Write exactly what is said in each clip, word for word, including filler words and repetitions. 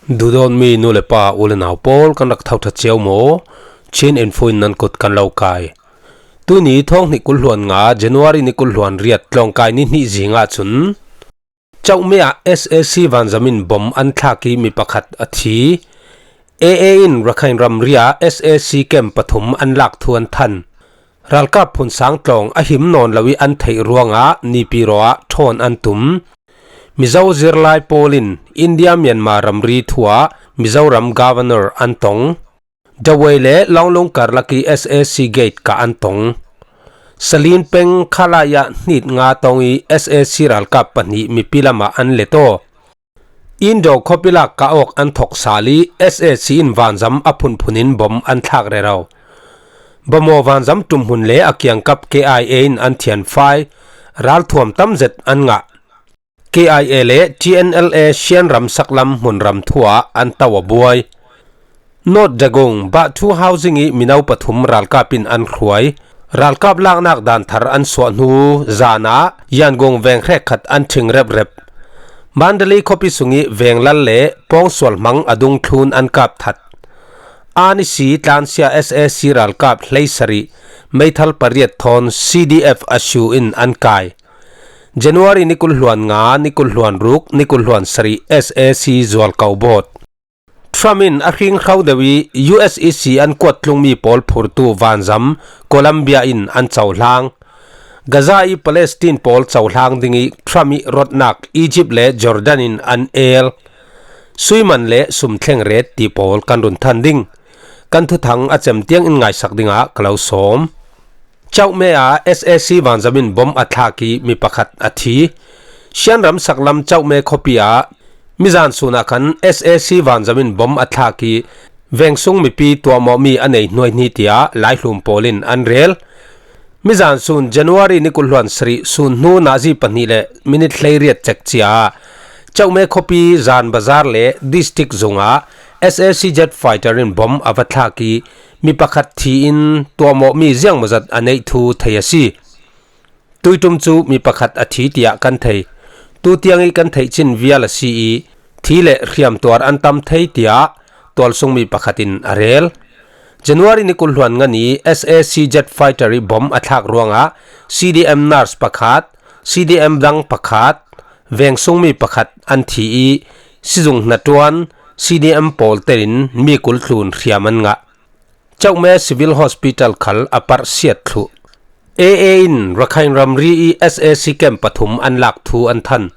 Duhdawtmi nu le pa, u le nau pawl, kan rak tho ṭha cio maw? Chin Info in nan kut kan lo kai. Tuni thawng hnih kul hluan nga, January ni kul hluan riat, tlawngkai ni hnih zing ah cun Chauhme ah S A C vanzam in bom an thlak i mi pakhat a thi. A A in Rakhine ramri ah S A C camp pathum an lak thu an than. Ralkap phun sang tlawng a him nawn lo i an theih ruangah Nipiro ah ṭhawn an tum. Mizo zirlai pawl in India Myanmar ramri thu ah Mizoram Governor an tong. Dawei le Lawnglung karlak i S A C gate kah an tong. Salin peng Khalaya hnit nga tong i S A C ralkap pahnih mipi lamah an let aw. Indo khawpi lak kah awk an thok sal i S A C in vanzam a phunphun in bom an thlak rero. Bamaw vanzam ṭumhmun le a kiangkap K I A in an thianfai, ralthuam tam zet an ngah. K I A le T N L A Shan ram saklam hmunram thu ah an to a buai. North Dagung Bah Thu Housing i mino pathum ralkap in an hruai. Ralkap laknak dan thar an suah hnu zan ah Yangon veng hrekkhat an ṭhing reprep. Mandalay khawpi sung i venglal le pawngsual hmang a dungthlun an kap that. Anisi tlansia S A C ralkap hleisarih meithal pariat thawn C D F a siu in an kai. January ni kul hluan nga, ni kul hluan ruk, ni kul hluan sarih S A C zualko bawt. Trump in a hringhro deuh i U S i si an kuat tlungmi pawl phurtu vanzam Colombia in an cohlang. Gaza i Palestine pawl cohlang ding i Trump i rawtnak Egypt le Jordan in an el. Suiman le sumthleng ret ti pawl kan run than ding. Kan thuthang a cem tiang in ngaisak dingah ka lo sawm. Chauhme ah S A C vanzam in bom a thlak i mi pakhat a thi. Shan ram saklam Chauhme khawpi ah mizan sun ah khan S A C vanzam in bom a thlak i vengsung mipi tuahmawhmi a nei hnuaihni tiah laihlum pawl in an rel. Mizan sun January ni kul hluan sarih sun hnu nazi pahnih le minit hleiriat cek cia Chauhme khawpi zan bazar le district zungah S A C jet fighter in bom a va thlak i mi pakhat thi in tuahmawhmi ziangmawzat a neih thu thei a si. Tuiṭum cu mi pakhat a thi tiah kan thei. Tutiang i kan theih cin vial a si i thi le hriamtuar an tam thei tiah tualsungmi pakhat in a rel. January ni kul hluan nga ni S A C jet fighter i bom a thlak ruangah C D M nurse pakhat, C D M dang pakhat, vengsungmi pakhat an thi i sizung hnaṭuan C D M pawl tein mi kul tlun hriam an ngah. Chauhme Civil Hospital khal a parh siat thluh. A A in Rakhine ramri i S A C camp pathum an lak thu an than.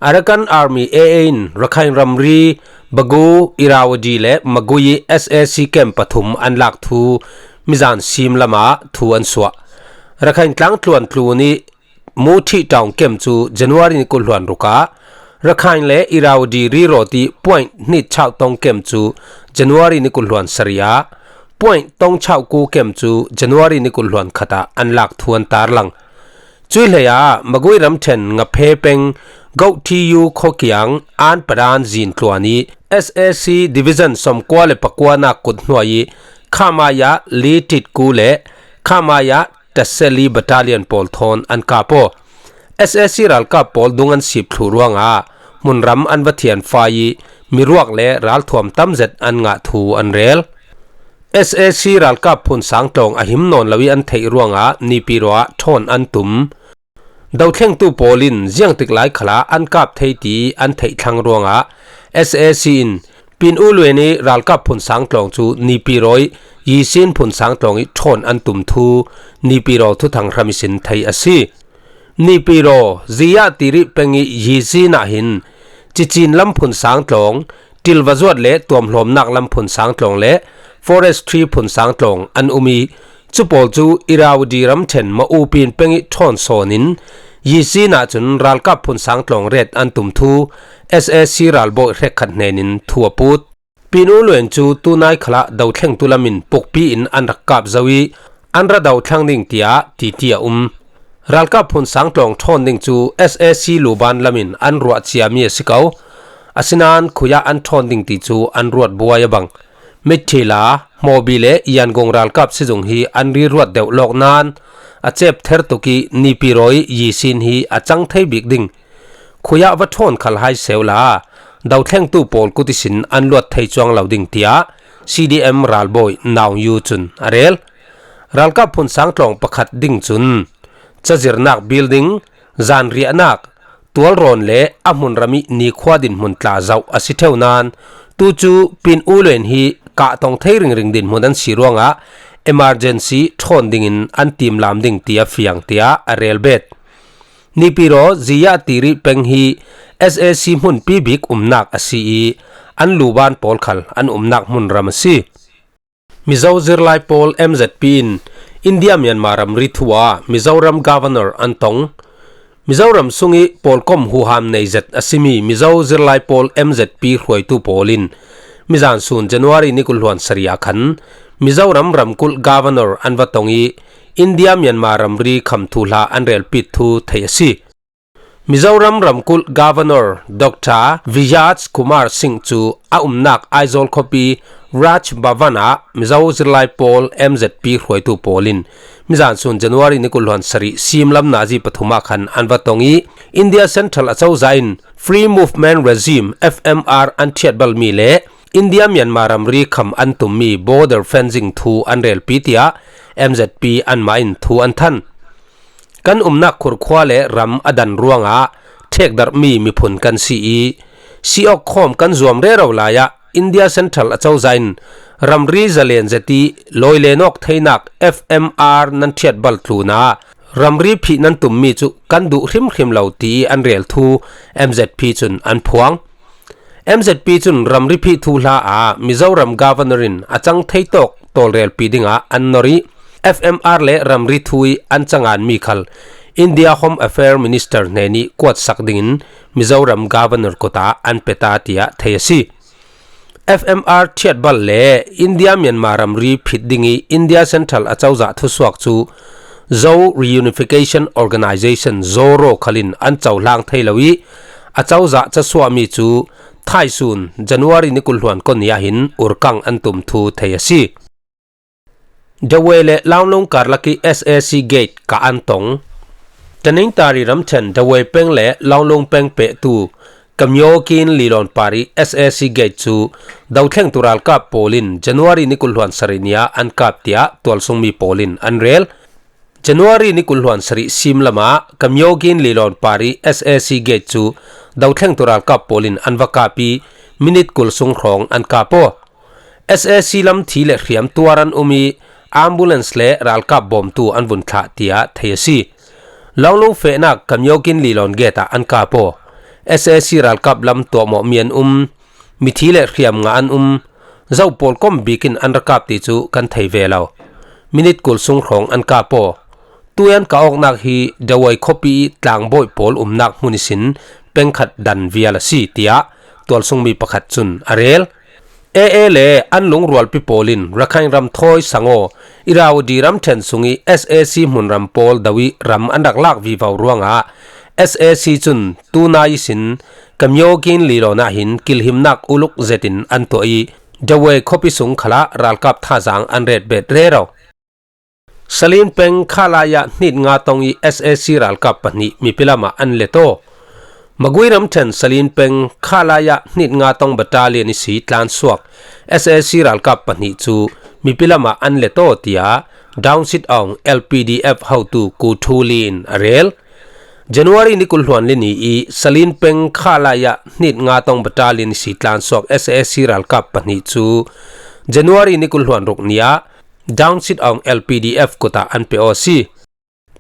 Arakan Army A A in Rakhine ramri Bago, Irrawaddy le Magway i S A C camp pathum an lak thu mizan sim lamah thu an suah. Rakhine tlang tluan tlun i Muthi Town camp cu January ni kul hluan ruk ah, Rakhine le Irrawaddy rirawt i point hnit chauh tong camp cu January ni kul hluan sarih ah, point tong chauh ku camp cu January ni kul hluan khat ah an lak thu an tarlang. Cui hlei ah Magway ramṭhen Ngaphe peng Gohtiyu khuakiang An Padan zin tluan i S A C Division sawmkua le pakuanak kut hnuai i Khamaya Lititku le Khamaya Taseli Battalion pawl thawn an kap aw. S A C ralkap pawl dung an sip thluh ruangah hmunram an va thianfai i miruak le ralthuam tam zet an ngah thu an rel. S A C ralkap phun sang tlawng a him nawn lo i an theih ruangah Nipiro ah ṭhawn an tum. Dothlengtu pawl in ziangtik lai khalah an kap thei ti an theih thlang ruangah S A C in Pin U Luen i ralkap phun sang tlawng cu Nipiro i Yisin phun sang tlawng i ṭhawn an tum thu Nipiro thuthang hram ihsin thei a si. Nipiro, Ziyah Tirih peng i Yisin ah hin Cicin lam phun sang tlawng, ṭil va zuat le tuamhlawmnak lam phun sang tlawng le forestry phun sang tlawng an um i, cu pawl cu Irrawaddy ramṭhen Maupin peng i ṭhawn sawn in Yisin ah cun ralkap phun sang tlawng ret an tum thu S A C ralbawi hrekkhat hnen in thu a put. Pin U Luen cu tunai khalah dothlengtu lam in pukpi in an rak kap zo i an ra dothlang ding tiah titi a um. Ralkap phun sang tlawng ṭhawn ding cu S A C luban lam in an ruah ciami a si ko. Asinain khui ah an ṭhawn ding ti cu an ruat buai a bang. Mithila, Hmawbi le Yangon ralkap sizung hi an ri ruat deuh lawk nain a cep ther tuk i Nipiro i Yisin hi a cang thei bik ding. Khui ah va ṭhawn khal hai sehla, dothlengtu pawl kut ihsin an luat thei chuang lo ding tiah C D M ralbawi Naung Yu cun a rel. Ralkap phun sangtlawng pakhat ding cun cazirnak building, zanriahnak, tualrawn le a hmunram ih nikhua dinhmun tla zoh a si ṭheu nain, tu cu Pin U Luen hi kah tong thei ringring dinhmun an si ruangah emergency ṭhawn dingin an timlam ding ti a fiang tiah a rel bet. Nipiro Ziyah Tiri peng hi S A C hmunpi bik umnak a si ih, an luban pawl khal an umnak hmunram a si. Mizo zirlai pawl M Z P in India Myanmar ramri thu ah Mizoram Governor an tong. Mizoram sungih pawlkom huham nei zet a simi Mizo zirlai pawl M Z P hruaitu pawl in mizan sun January ni kul hluan sarih ah khan Mizoram ramkulh Governor an va tong ih India Myanmar ramri kham thuhla an relpit thu theih a si. Mizoram ramkulh Governor Doctor Vijay Kumar Singh cu a umnak Aizawl khuapi Raj Bhavan ah Mizo zirlai pawl M Z P hruaitu pawl in mizan sun January ni kul hluan sarih simlam nazi pathum ah khan an va tong ih India Central acozah in Free Movement Regime F M R an ṭhiatbalmi le India Myanmar ramri kham an tummi border fencing thu an relpi tiah M Z P anmah in thu an than. Kan umnak khurkhua le ram a dan ruangah ṭhekdarhmi miphun kan si ih, si awk khawm kan zuam rero lai ah India Central acozah in ramri zalen zet ih lawi len awk theinak F M R nan ṭhiatbal tlunah ramri phih nan tummi cu kan duh hrimhrim lo tiih an rel thu M Z P cun an phuang. M Z P cun ramri phih thuhla ah Mizoram Governor in a cang thei tawk tawlrelpi dingah an nor ih F M R le ramri thu ih an canganmi khal India Home Affairs Minister hnenih kuatsak dingin Mizoram Governor kut ah an pe ta tiah thei a si. F M R ṭhiatbal le India Myanmar ramri phit ding ih India Central acozah thusuak cu Zo Reunification Organization, Zoro khal in an cohlang thei lo ih acozah casuahmi cu thaisun January ni kul hluan kua ni ah hin urkang an tum thu thei a si. Dawei le Launglung karlak ih S A C gate kah an tong. Taningtari ramṭhen Dawei peng le Launglung peng pehtu Kamyokin Lilon par ih S A C gate cu dothlengtu ralkap pawl in January ni kul hluan sarih ni ah an kap tiah tualsungmi pawl in an rel. January ni kul hluan sarih simlam ah Kamyokin Lilon par ih S A C gate cu dothlengtu ralkap pawl in an va kap ih minit kul sung hrawng an kap aw. S A C lam thi le hriam tuar an um ih ambulance le ralkap bawmtu an vun thlah tiah thei a si. Launglung fehnak Kamyokin Lilon gate ah an kap aw. S A C ralkap lam tuahmawhmi an um, mithi le hriam ngah an um, zo pawlkom bik in an ra kap ti cu kan thei ve lo. Minit kul sung hrawng an kap aw. Tu an kah awknak hi Dawei khuapi ih tlangbawi pawl umnak hmun ihsin pengkhat dan vial a si, tiah tualsungmi pakhat cun a rel. A A le an lungrualpi pawl in Rakhine ram thawi sang aw, Irrawaddy ramṭhen sungih S A C hmunram pawl do ih ram an rak lak vivo ruangah S A C cun tunai ihsin Kamyokin Lilon ah hin kilhimnak uluk zetin an tuah ih Dawei khuapi sung khalah ralkap thazaang an ret bet rero. Salin peng Khalaya hnit nga tong ih S A C ralkap pahnih mipi lamah an let aw. Magui ramṭhen Salin peng Khalaya hnit nga tong battalion ihsi tlansuak S A C ralkap pahnih cu mipi lamah an let aw, tiah Dawngsit Aung L P D F hotu Ku Thu Li in a rel. January ni kul hluan li ni ih Salin peng Khalaya hnit nga tong battalion ihsi tlansuak S A C ralkap pahnih cu January ni kul hluan ruk ni ah Dawngsit Aung L P D F kut ah an pe aw a si.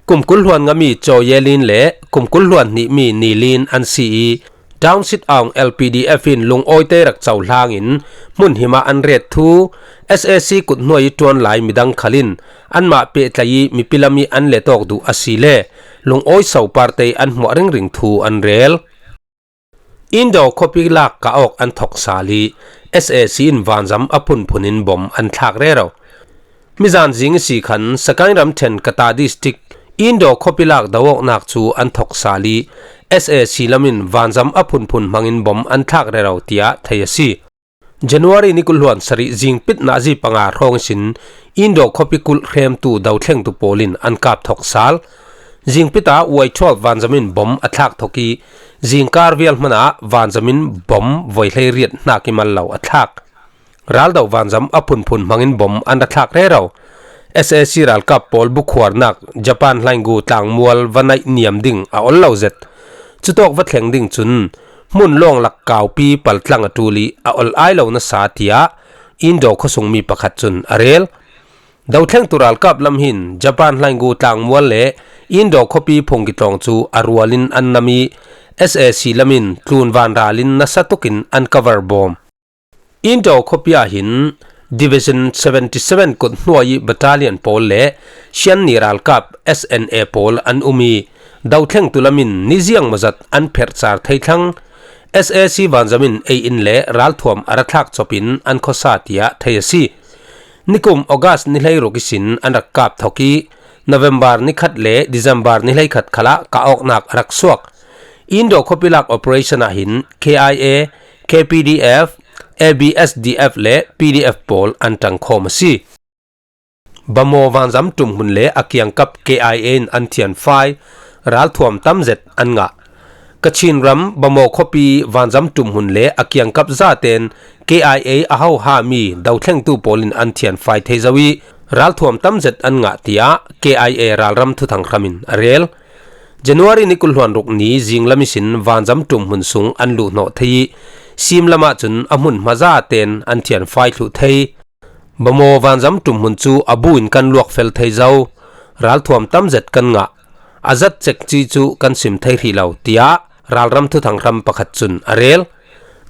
Kum kul hluan ngami Caw Ye Lin le kum kul hluan hnihmi Ni Lin an si ih Dawngsit Aung L P D F in lungawite rak cohlang in hmunhim ah an ret thu S A C kut hnuai ih ṭuan lai midang khal in anmah pehtlaih ih mipi lam ih an let awk duh a si le lungawi soparte ih an hmuah ringring thu an rel. Indo khuapi lak kah awk an thok sal ih S A C in vanzam a phunphun in bom an thlak rero. Mizan zing ihsi khan Sagaing ramṭhen Kata District Indo khuapi lak do awknak cu an thok sal ih S A C lam in vanzam a phunphun hmangin bom an thlak rero tiah thei a si. January ni kul hluan sarih zing pitna zi panga hrawng ihsin Indo khuapi kulh hremtu dothlengtu pawl in an kap thok sal. Zingpita Y twelve vanzam in bom a thlak thawk i, zingkar vial hmana vanzam in bom voi hleiriat hnak i mal lo a thlak. Raldo vanzam a phunphun hmangin bom an ra thlak rero. S A C ralkap pawl bukhuarnak Japan hlaingu tlangmual va naih niam ding a ol lo zet. Cutawk va thleng ding cun hmun lawng lak kaupi paltlang a ṭul i a ol ai lo nasa, tiah Indo khuasungmi pakhat cun a rel. Dothlengtu ralkap lam hin Japan hlaingu tlangmual le Indo khuapi phungki tlawng cu a rualin an nam i, S A C lam in tlun vanral in nasa tukin an cover bawm. Indo khuapi ah hin Division seventy seven kut hnuai i battalion pawl le Shan ni ralkap S N A pawl an um i, dothlengtu lam in ni ziang mawzat an pherhcar thei thlang. S A C vanzam in ei in le ralthuam a ra thlak cop in an khuasa, tiah thei a si. Nikum August ni hleiruk ihsin an rak kap thawk i, November ni khat le December ni hleikhat khalah kah awknak a rak suak. Indo khuapi lak operation ah hin K I A, K P D F, A B S D F le P D F pawl an ṭangkhawm a si. Bamaw vanzam ṭumhmun le a kiangkap K I A in an thianfai, ralthuam tam zet an ngah. Kachin ram Bamaw khuapi vanzam ṭumhmun le a kiangkap zaten K I A a hohami dothlengtu pawl in an thianfai thei zo i, ralthuam tam zet an ngah, tiah K I A ralram thuthang hram in a rel. January ni kul hluan ruk ni zinglam ihsin vanzam ṭumhmun sung an luhhnawh thei i, sim lamah cun a hmun hmazaten an thianfai thluh thei. Bamaw vanzam ṭumhmun cu a bu in kan luak fel thei zo, ralthuam tam zet kan ngah, a zat cekci cu kan sim thei hrih lo, tiah ralram thuthang hram pakhat cun a rel.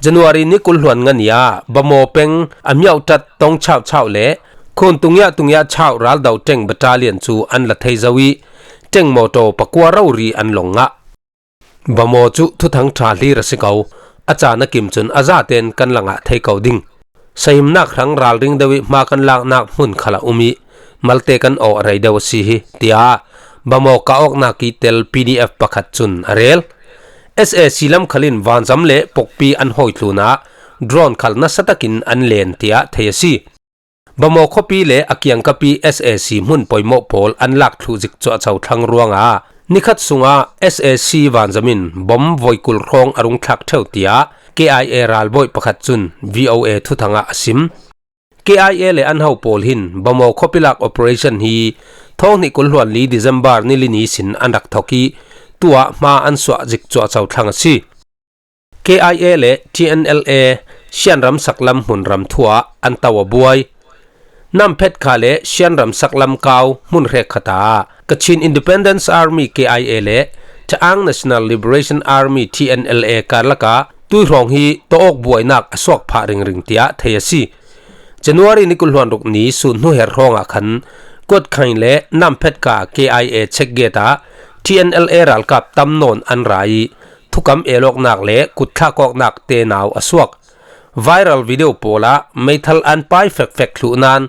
January ni kul hluan nga ni ah Bamaw peng a miauhtat Tong Chauh Chauh le Khun Tungiah Tungiah Chauh raldo ṭeng battalion cu an la thei zo i, ṭeng mawṭaw pakua rori an long ngah. Bamaw cu thuthang ṭha hlir a si ko. A caan a kim cun a zaten kan la ngah thei ko ding. Sahimnak hrang ralring deuh i hma kan laknak hmun khal a um i, malte kan aw a rei deuh a si hi, tiah Bamaw kah awknak i tel P D F pakhat cun a rel. S A C lam khal in vanzam le pokpi an hawi tlun ah drone khal nasa takin an len, tiah thei a si. Bamaw khuapi le a kiangkap i S A C hmun poimawh pawl an lak thluh zik cuahco thlang ruangah nikhat sungah S A C vanzam in bom voikul hrawng a rung thlak ṭheu, tiah K I A ralbawi pakhat cun V O A thuthang ah a sim. K I A le an ho pawl hin Bamaw khuapi lak operation hi thawng hnih kul hluan li December ni li ni sin an rak thawk i, tuah hma an suah zik cuahco thlang a si. K I A le T N L A Shan ram saklam hmunram thu ah an to a buai. Namphet kha le Shan ram saklam kau hmun hrekkhat ah Kachin Independence Army K I A le Ta'ang National Liberation Army T N L A karlak ah tuihrawng hi tawawk buainak a suak phah ringring, tiah thei a si. January ni kul hluan ruk ni sun hnu her hrawng ah khan Kuat Khain le Namphet kha K I A check gate ah T N L A ralkap tam nawn an ra i, thukam elawknak le kut thlak awknak te nau a suak. Viral video pawl ah meithal an pai fekfek thluh nan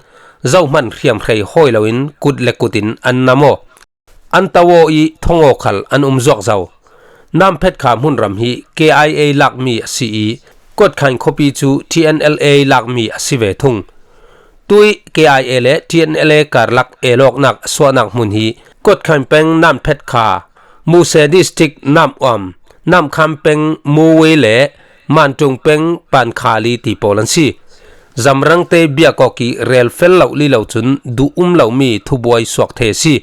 zohman hriamhrei hawi loin kut le kut in an nam aw. An to aw i thong aw khal an um zuak zo. Namphet kha hmunram hi K I A lakmi a si i, Kuat Khain khuapi cu T N L A lakmi a si ve thung. Tui K I A le T N L A karlak elawknak a suahnak hmun hi Kuat Khain peng Namphet kha, Muse District Nam Uam, Namkham peng Muwe le Mantung peng Pankhali ti pawl an si. Zamrangte biak awk i rel fel lo li lo cun duh um lomi thubuai suak thei a si.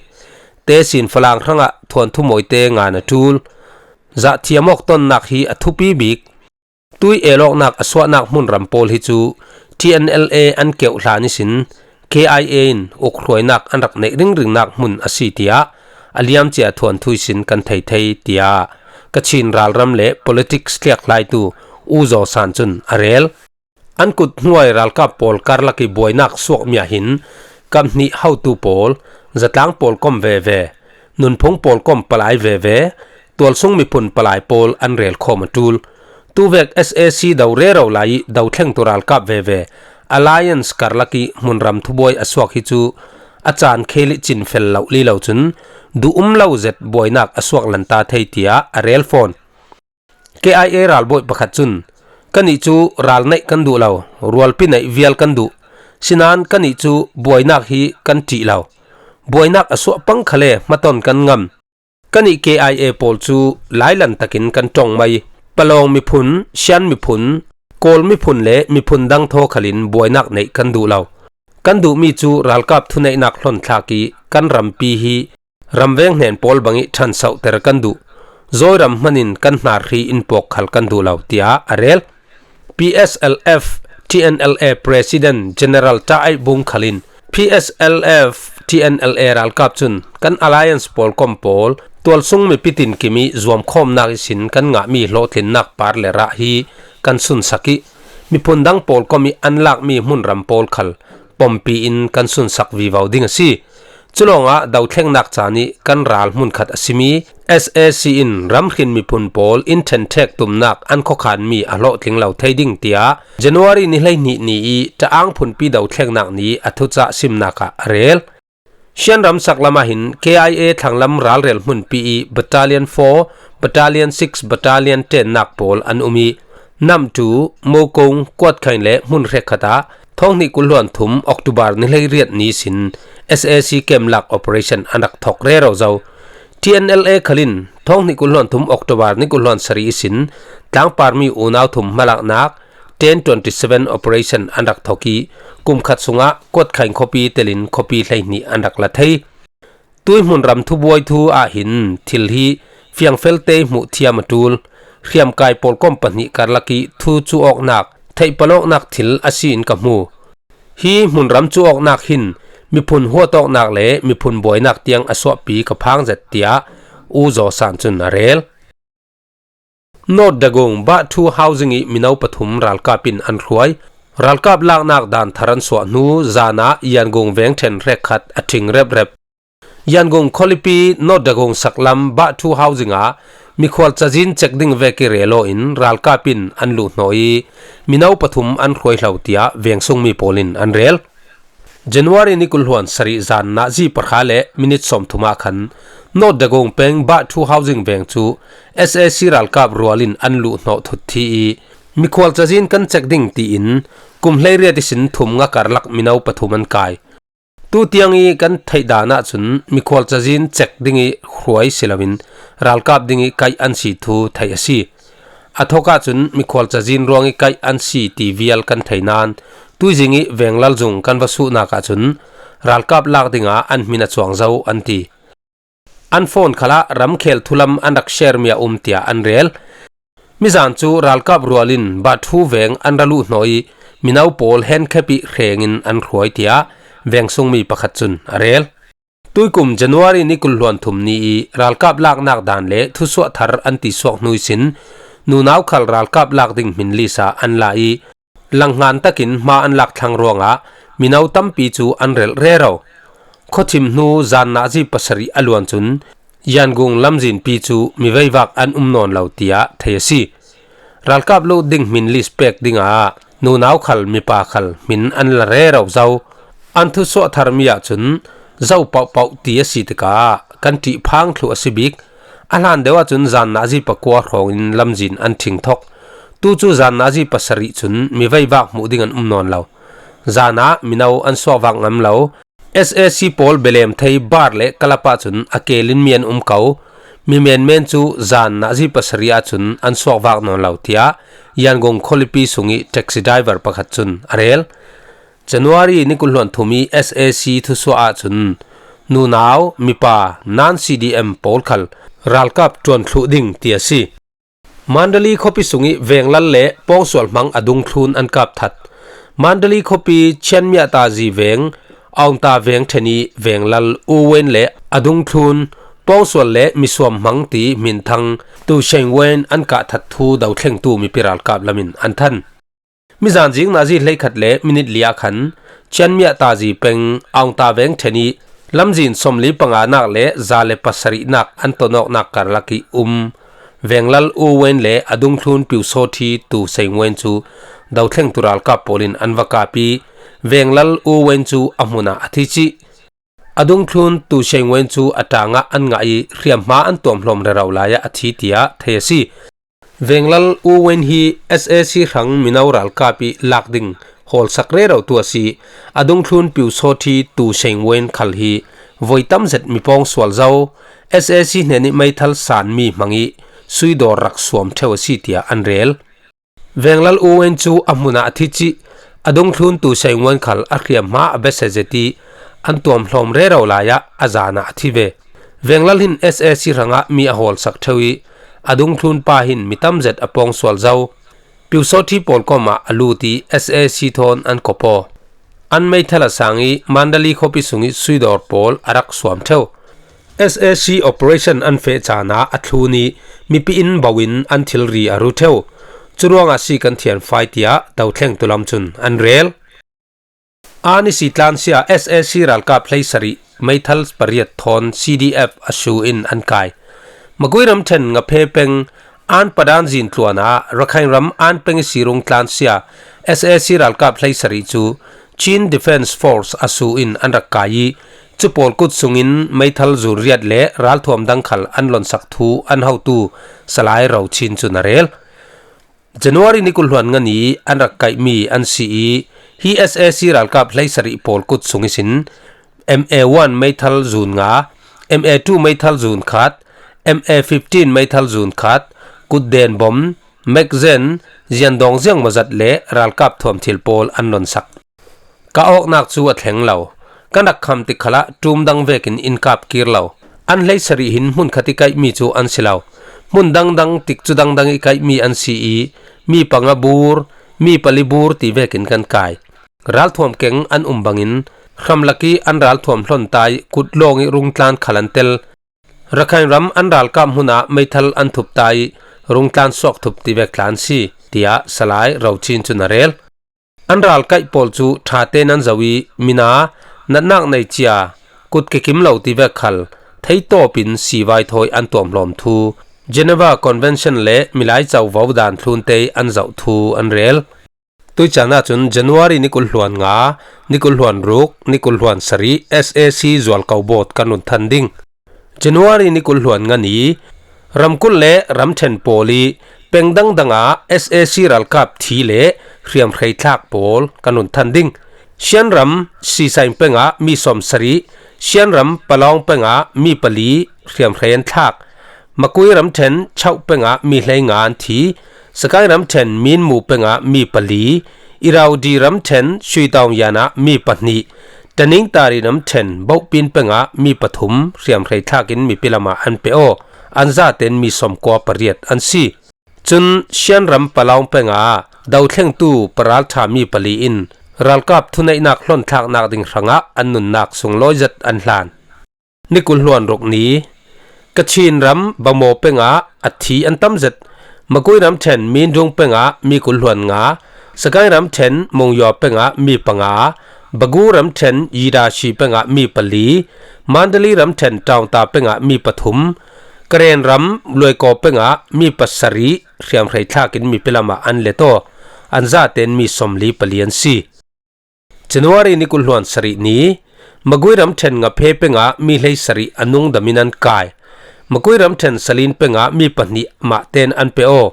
Tesin Falang hrangah thuanthu mawite ngan a ṭul. Zahthiam awk tonnak hi a thupi bik. Tui elawknak a suahnak hmunram pawl hi cu T N L A an keuh hlan ihsin K I A in ukhruainak an rak neih ringringnak hmun a si, tiah a liamcia thuanthu ihsin kan thei thei, tiah Kachin ralram le politics tliaklaitu U Zaw San cun a rel. An kut hnuai ralkap pawl karlak i buainak suakmi ah hin kamhnih hotu pawl, zatlang pawl kom veve, nunphung pawl kom palai veve, tualsung miphun palai pawl an rel khawm a ṭul. Tuvek S A C do rero lai i dothlengtu ralkap veve Alliance karlak i hmunram thubuai a suak hi cu a caan khel i cin fel lo li lo cun duh um lo zet buainak a suak lanta thei, tiah a rel fawn. K I A ralbawi pakhat cun, "Kannih cu ral neih kan duh lo, rualpi neih vial kan duh. Sinan kannih cu buainak hi kan ṭih lo. Buainak a suah pang khale hmaton kan ngam. Kan i K I A pawl cu lailan takin kan ṭong mai. Palawng miphun, Shan miphun, Kawl miphun le miphun dang thaw khalin buainak neih kan duh lo. Kan duhmi cu ralkap thuneihnak hlonthlak i kan rampi hi ramveng hnen pawl bangih ṭhansohter kan duh. Zawiram hmanin kan hnarhri in pawk khal kan duh lo, tiah a rel. P S L F T N L A President General Ta Aih Bung khalin P S L F T N L A ralkap cun kan alliance pawlkom pawl tualsung mipi tinkim i zuamkhawmnak ihsin kan ngahmi hlawhtlinnak par le rah hi kan sunsak i miphun dang pawlkom i an lakmi hmunram pawl khal pompi in kan sunsak vivo ding a si. Culawngah dothlengnak caan i kan ral hmunkhat a simi S A C in ramhrin miphun pawl in ṭhenṭhek tumnak an khuakhanmi a hlawhtling lo thei ding, tiah January ni hleihnih ni i Taang phunpi dothlengnak ni a thucah simnak ah a rel. Shan ramsak lamah hin K I A thlanglam ralrel hmunpi i Battalion four, Battalion six, Battalion ten nak pawl an um i Namtu, Mokong, Kuatkhain le hmun hrekkhat ah thawng hnih kul hluan thum October ni hleiriat ni sin S A C camp lak operation an rak thawk rero zo. T N L A khalin thawng hnih kul hluan thum October ni kul hluan sarih ihsin tlangparmi unau thum hmalaknak ten twenty seven operation an rak thawk i kum khat sungah Kuatkhain khuapi telin khuapi hleihnih an rak la thei. Tuihmun ram thubuai thu ah hin thil hi fiangfelte hmuh thiam a ṭul. Hriamkai pawlkom pahnih karlak i thu cu awknak, theihpalawknak thil a si in ka hmu. Hi hmunram cu awknak hin miphun huat awknak le miphun buainak tiang a suahpi ka phang zet, tiah U Zaw San cun a rel. North Dagung Bah Thu Housing i mino pathum ralkap in an hruai. Ralkap laknak dan thar an suah hnu zan ah Yangon veng ṭhen hrekkhat a ṭhing reprep. Yangon khualipi North Dagung saklam Bah Thu Housing ah mikhual cazin cek ding vek i rel aw in ralkap in an luhhnawh i mino pathum an hruai hlo, tiah vengsungmi pawl in an rel. January ni kul hluan sarih zan nazi pahra le minit sawmthum ah khan North Dagung peng Bah Thu Housing veng cu S A C ralkap rual in an luhhnawh thut thi i mikhual cazin kan cek ding tiin kum hleiriat ihsin thum nga karlak mino pathum an kai. Tu tiang i kan theih dan ahcun mikhual cazin cek ding i hruai si loin ralkap ding i kaih an si thu theih a si. A thawk ahcun mikhual cazin ruang i kaih an si ti vial kan thei nain tuizing i venglal zung kan va suhnak ahcun ralkap lak dingah an hmin a cuang zo, an ti. An phone khalah ramkhel thulam an rak shermi a um, tiah an rel. Mizan cu ralkap rual in Bah Thu veng an ra luhhnawh i mino pawl henkhep i hreng in an hruai, tiah vengsungmi pakhat cun a rel. Tuikum January ni kul hluan thum ni i ralkap laknak dan le thusuah thar an tisuak hnu ihsin nunau khal ralkap lak ding hmin list ah an la i langhngan takin hma an lak thlang ruangah mino tampi cu an relh rero. Khuathim hnu zan nazi pasarih a luan cun Yangon lamzinpi cu mi veivak an um nawn lo, tiah thei a si. Ralkap lut ding hmin list pek dingah nunau khal mipa khal hmin an la rero zo. An thusuah tharmi ahcun zo paohpaoh ti a si tikah kan ṭih phang thluh a si bik. A hlan deuh ahcun zan nazi pakua hrawngin lamzin an ṭhing thok. Tu cu zan nazi pasarih cun mi veivak hmuh ding an um nawn lo. Zan ah mino an suakvak ngam lo. S A C pawl belem thei bar le kalap ahcun a kelin mi an um ko. Mi menmen cu zan nazi pasarih ahcun an suakvak nawn lo, tiah Yangon khualipi sung i taxi driver pakhat cun a rel. January ni kul hluan thum i S A C thusuah ahcun nunau, mipa, non C D M pawl khal ralkap ṭuan thluh ding ti a si. Mandalay khuapi sung i venglal le pawngsual hmang a dungthlun an kap that. Mandalay khuapi Chianmya tazi veng Aungta veng ṭhen i venglal U Wen le a dungthlun pawngsual le misuam hmang ti hminthang Tu Sheng Wen an kah that thu dothlengtu mipi ralkap lamin an than. Mizan zing nazi hleikhat le minit li ah khan Chianmya tazi peng Aungta veng ṭhen i lamzin sawmli panganak le za le pasarihnak an tonawknak karlak i um venglal U Wen le a dungthlun Piusawthi Tu Seng Wen cu dothlengtu ralkap pawl in an va kap i venglal U Wen cu a hmun ah a thi cih. A dungthlun Tu Seng Wen cu a ṭang ah an ngah i hriamhma an tuamhlawm rero lai ah a thi, tiah thei a si. Venglal U Wen hi S A C hrang mino ralkap i lak ding hawlsak rerotu a si. A dungthlun Piusawthi Tu Seng Wen khal hi voi tam zet mi pawngsual zo, S A C hnenih meithal san mi hmangih suidawr rak suam ṭheu a si tiah an rel. Venglal U Win cu a hmunah a thi cih a dungthluntu Sheng Wan khal a hriamhma a bia se zet ih an tuamhlawm rero lai ah a zan ah a thi ve. Venglal hin S A C hrangah mi a hawlsak ṭheu ih a dungthlun pa hin mi tamzet a pawng sual zo. Pyusawṭhi pawl kawmah a lut ih S A C thawn an kop aw. An meithal a sang ih Mandalay khuapi sungih suidawr pawl a rak suam ṭheu. S A C operation an feh caan ah a thlun ih mipi inn bo in an thilri a ru ṭheu. Curuangah si kan thianfai tiah dothlengtu lam cun an rel. An i si tlansia S A C ralkap hleisarih meithal pariat thawn C D F a su in an kai. Magui ramṭhen Ngaphe peng An Padan zintluan ah Rakhine ram An peng i si rung tlansia S A C ralkap hleisarih cu Chin Defence Force a su in an rak kai ih cu pawl kut sungin meithal zun riat le ralthuam dang khal an lonsak thu an hotu Salai Rochin cun a rel. January ni kul hluan nga ni an rak kaihmi an si ih hi S A C ralkap hleisarih pawl kut sung ihsin M A one meithal zun nga, M A two meithal zun khat, M A fifteen meithal zun khat, kutden bom, magazine, ziandawng ziangmawzat le ralkap thuam thil pawl an lonsak. Ka awknak cu a thleng lo. Kan rak kham tik khalah ṭum dang vekin in kap kir lo. An hleisarih hin hmun khat ih kaihmi cu an si lo. Hmun dangdang tikcu dangdang ih kaihmi an si ih mi panga bur, mi pali bur ti vekin kan kai. Ralthuam keng an um bangin hramlak ih an ralthuam hlon ta ih kut lawng ih rungtlan khal an tel. Rakhine ram an ralkap hmun ah meithal an thup ta ih rungtlan suak thup ti vek tla an si, tiah Salai Rochin cun a rel. An ralkaih pawl cu ṭha tein an zoh ih mina, natnak nei cia, kut kekim lo ti vek khal theitawp in sivai thawi an tuamhlawm thu Geneva Convention le milai covo dan thlunte an zoh thu an rel. Tuih caan ahcun January ni kul hluan nga, ni kul hluan ruk, ni kul hluan sarih S A C zualko bawt kan run than ding. January ni kul hluan nga ni, ramkulh le ramṭhen pawl ih peng dangdang ah S A C ralkap thi le hriamhrei thlak pawl kan run than ding. Shan ram Sisang peng ah mi sawmsarih, Shan ram Palawng peng ah mi pali hriamhrei an thlak. Magui ramṭhen Chauh peng ah mi hleinga an thi. Sagaing ramṭhen Minmu peng ah mi pali, Irrawaddy ramṭhen Shuitawng Yan ah mi pahnih, Tanintari ramṭhen Bohpin peng ah mi pathum hriamhrei thlak in mipi lam ah an pe aw. An zaten mi sawmkua pariat an si. Cun Shan ram Palawng peng ah dothlengtu paralṭha mi pali in ralkap thuneihnak hlonthlaknak ding hrangah an nunnak sunglawi zet an hlan. Ni kul hluan ruk ni, Kachin ram Bamaw peng ah a thi an tam zet. Magui ramṭhen Mindung peng ah mi kul hluan nga, Sagaing ramṭhen Mungyaw peng ah mi panga, Bagu ramṭhen Yitashi peng ah mi pali, Mandalay ramṭhen Taungta peng ah mi pathum, Karen ram Luaikaw peng ah mi pasarih hriamhrei thlak in mipi lam ah an let aw. An zaten mi sawmli pali an si. January ni kul hluan sarih ni, Magui ramṭhen Ngaphe peng ah mi hleisarih a nungdam in an kai. Magui ramṭhen Salin peng ah mi pahnih mah tein an pe aw.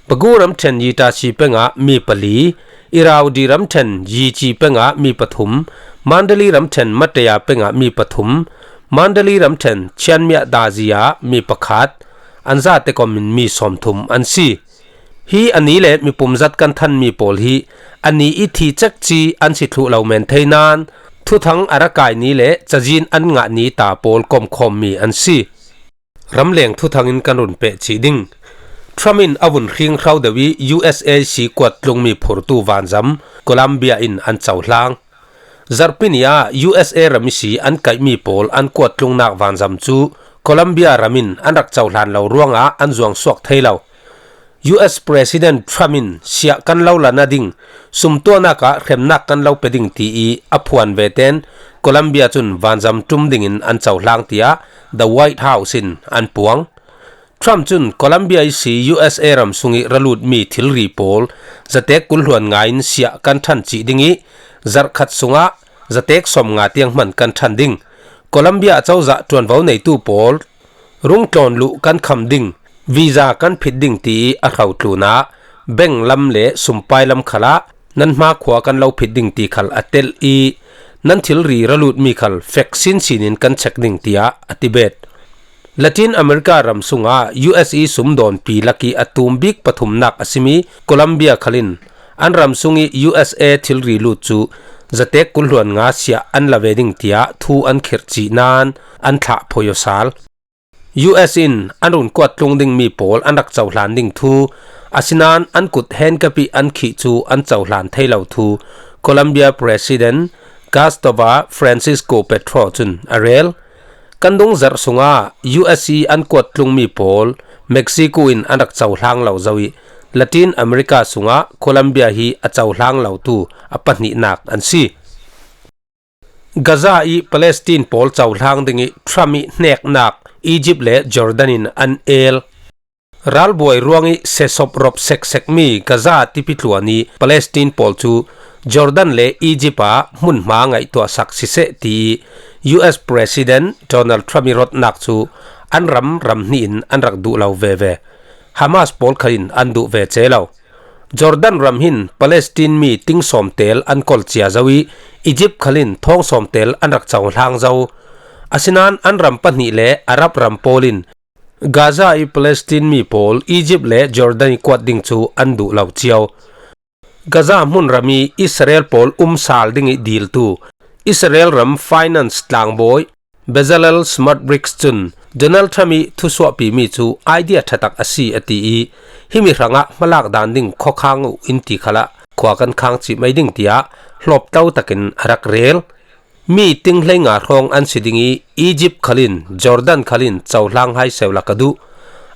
Bagu ramṭhen Yitashi peng ah mi pali, Irrawaddy ramṭhen Yici peng ah mi pathum, Mandalay ramṭhen Mataya peng ah mi pathum, Mandalay ramṭhen Chianmya Dazi ah mi pakhat, an zate kom in mi sawmthum an si. Hi a ni le mipum zat kan thanmi pawl hi a ni ih thi cekci an si thluh lo men thei nain thuthang a ra kai ni le cazin an ngah ni ta pawl komkhawmmi an si. Ramleng thuthang in kan run peh cih ding. Trump in a vun hring hro deuh ih U S A si kuat tlungmi phurtu vanzam Colombia in an cohlang. Zarhpi ni ah U S A ram ihsi an kaihmi pawl an kuat tlungnak vanzam cu Colombia ram in an rak cohlan lo ruangah an zuang suak thei lo. U S President Trump in siah kan lo la nading, sumtuahnak ah hremnak kan lo pe ding ti ih a phuan veten Colombia cun vanzam ṭum dingin an cohlang, tiah The White House in an puang. Trump cun Colombia ihsi U S A ram sungih ra lutmi thilri pawl zatek kul hluan nga in siah kan ṭhan cih ding ih zarh khat sungah zatek sawm nga tiang hman kan ṭhan ding. Colombia cozah ṭuanvo neitu pawl rungtlawn luh kan kham ding, visa kan phit ding ti ih a hro tlunah bank lam le sumpai lam khalah nan hmakhua kan lo phit ding ti khal a telh ih nan thilri ra lutmi khal fek sinsin in kan check ding, tiah a ti bet. Latin America ram sunga U S i sumdawnpi lak i a tum bik pathumnak a simi Colombia khalin an ram sung i U S A thilri lut cu zatek kul hluan nga siah an la ve ding tiah thu an khirh cih nain an thlah phoyo sal. U S in an run kuat tlung dingmi pawl an rak cohlan ding thu, asinain an kut henkap i an khih cu an cohlan thei lo thu Colombia President Gustavo Francisco Petro cun a rel. Kan dung zarh sungah U S i an kuat tlungmi pawl Mexico in an rak cohlang lo zo i Latin America sungah Colombia hi a cohlang lotu a pahnihnak an si. Gaza i Palestine pawl cohlang ding i Trump i hneknak Egypt le Jordan in an el. Ralbuai ruang i sesop rop seksekmi Gaza tipi tluan i Palestine pawl cu Jordan le Egypt ah hmunhma ngaihtuahsak siseh ti i U S President Donald Trump i rotnak cu an ram ram hnih in an rak duh lo veve. Hamas pawl khalin an duh ve ce lo. Jordan ram hin Palestine mi ting sawmtel an kolcia zo i Egypt khalin thawng sawmtel an rak cohlang zo. Asinain an ram pahnih le Arab ram pawl in Gaza i Palestine mi pawl Egypt le Jordan i kuat ding cu an duh lo cio. Gaza hmunram i Israel pawl um sal ding i diltu Israel ram finance tlangbawi Bezalel Smotrich cun Donald Trump i thusuahpimi cu idea ṭhatak a si a ti i himi hrangah hmalak dan ding khuakhang uh in ti khalah khua kan khang cih mai ding tiah hlawpto takin a rak rel. Mi ting hleinga hrawng an si ding i Egypt khalin Jordan khalin cohlang hai seuh la ka duh.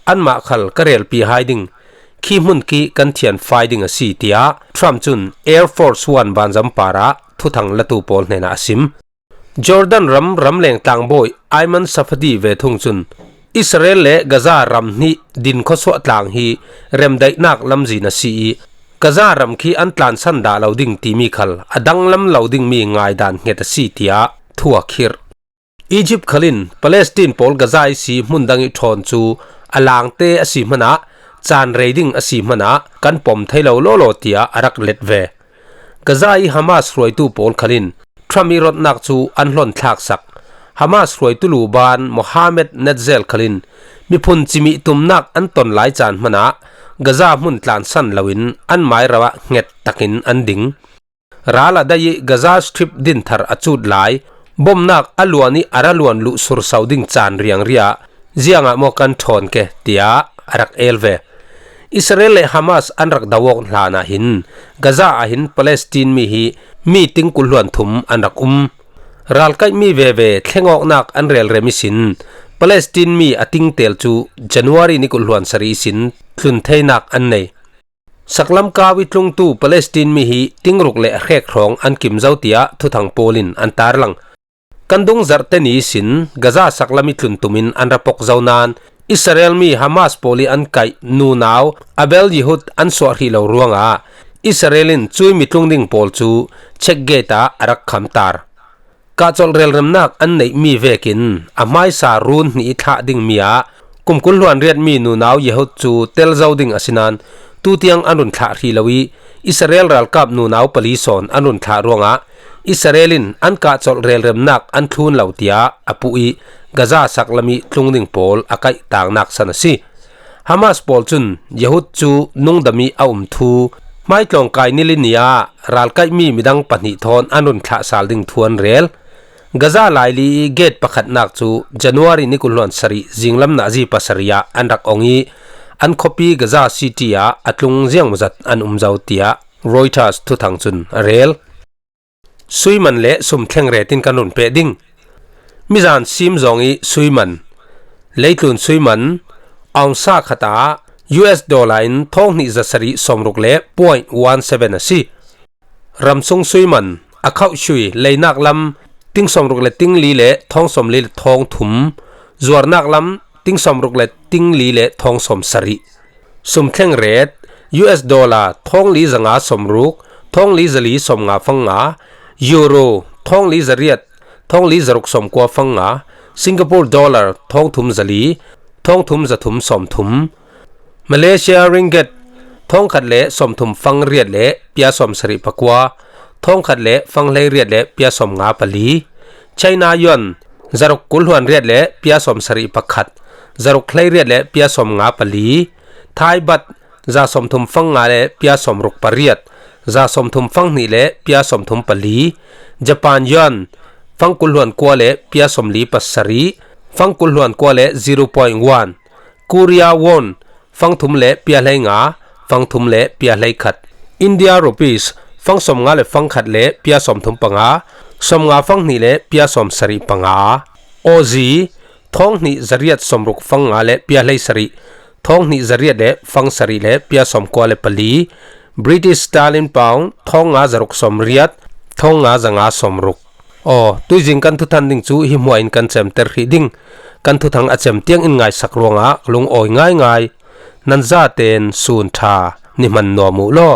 Anmah khal ka relpi hai ding. Khi hmun khi kan thianfai ding a si tiah Trump cun Air Force One banzam parah thuthang latu pawl hnenah a sim. Jordan ram ramleng tlangbawi Ayman Safadi ve thung cun Israel le Gaza ram hnih din khuasuah tlang hi remdaihnak lamzin a si i Gaza ram khi an tlansan dah lo ding timi khal a danglam lo dingmi ngaidan hnget a si tiah thu a khirh. Egypt khalin Palestine pawl Gaza i si hmun dang i ṭhawn cu a langte a si hmanah caan rei ding a si hmanah kan pom thei lo lawlaw tiah a rak let ve. Gaza i Hamas hruaitu pawl khalin Trump i rotnak cu an hlon thlaksak. Hamas hruaitu luban Mohammed Netzel khalin miphun cimih tumnak an ton lai caan hmanah Gaza hmun tlansan loin an mairau ah hnget takin an ding. Ral a daih i Gaza Strip dinthar a cut lai, bomnak a luan i a ra luan luh surso ding caan riangria ziangah maw kan ṭhawn ke tiah a rak el ve. Israel le Hamas an rak do awk hlan ah hin Gaza ah hin Palestine mi hi mi ting kul hluan thum an rak um. Ralkaihmi veve thleng awknak an relrem ihsin Palestine mi a tingtel cu January ni kul hluan sarih ihsin tlun theinak an nei. Saklam kau i tlungtu Palestine mi hi tingruk le a hrek hrawng an kim zo tiah thuthang pawl in an tarlang. Kan dung zarhte ni ihsin Gaza saklam i tlun tumin an ra pok zo nain Israel mi Hamas pawl i an kaih nunau Abel Yehud an suah hrih lo ruangah Israel in cui mi tlung ding pawl cu check gate ah a rak khamtar. Kahcolh relremnak an neihmi vekin a hmaisa run hnih i thlah dingmi ah kum kul hluan riatmi nunau Yehud cu tel zo ding a si nain tutiang an run thlah hrih lo i Israel ralkap nunau pali sawn an run thlah ruangah Israel in an kahcolh relremnak an thlun lo tiah a puh i Gaza saklam i tlung ding pawl a kaihtaknak san a si. Hamas pawl cun Yehud cu nungdam i a um thu, hmaitlawng kai ni li ni ah ralkaihmi midang pahnih thawn an run thlah sal ding thu an rel. Gaza laili i gate pakhatnak cu January ni kul hluan sarih zinglam nazi pasarih ah an rak ong i an khuapi Gaza City ah a tlung ziangmuzat an um zo tiah Reuters thuthang cun a rel. Suiman le sum thleng ret in kan run peh ding. Mizan sim zong i suiman, leitlun suiman, aung sa khat ah U S dollar in thawng hnih zasarih sawmruk le point one seven a si. Ramsung suiman, a khauh shui, leinak lam, ting sawmruk le ting li le thawng sawmli le thawng thum, zuarnak lam, ting sawmruk le ting li le thawng sawmsarih. Sum thleng ret, U S dollar thawng li zanga sawmruk, thawng li zali sawmnga fang nga, Euro thawng li zariat, thawng li zaruk sawmkua fang nga, Singapore dollar thawng thum zali, thawng thum zathum sawmthum, Malaysia ringgit thawngkhat le sawmthum fang riat le pia sawmsarih pakua, thawngkhat le fang hlei riat le pia sawmnga pali, China yuan zaruk kul hluan riat le pia sawmsarih pakhat, zaruk hleiriat le pia sawmnga pali. Thai baht za sawmthum fang nga le pia sawmruk pariat, za sawmthum fang hnih le pia sawmthum pali. Japan yuan fang kul hluan kua le pia sawmli pasarih, fang kul hluan kua le zero point one. Korea won fang thum le pia hlei nga, fang thum le pia hlei khat. India rupees fang sawmnga le fang khat le pia sawmthum panga, sawmnga fang hnih le pia sawmsarih panga. Aussie thawng hnih zariat sawmruk fang nga le pia hlei sarih, thawng hnih zariat le fang sarih le pia sawmkua le pali. British sterling pound thawng nga zaruk sawmriat, thawng nga zanga sawmruk. Aw, tuizing kan thuthan ding cu hi hmuain kan cemter hrih ding. Kan thuthang a cem tiangin ngaisak ruangah lungawi ngaingai. Nan zaten sun ṭha ni hman nuam uh law.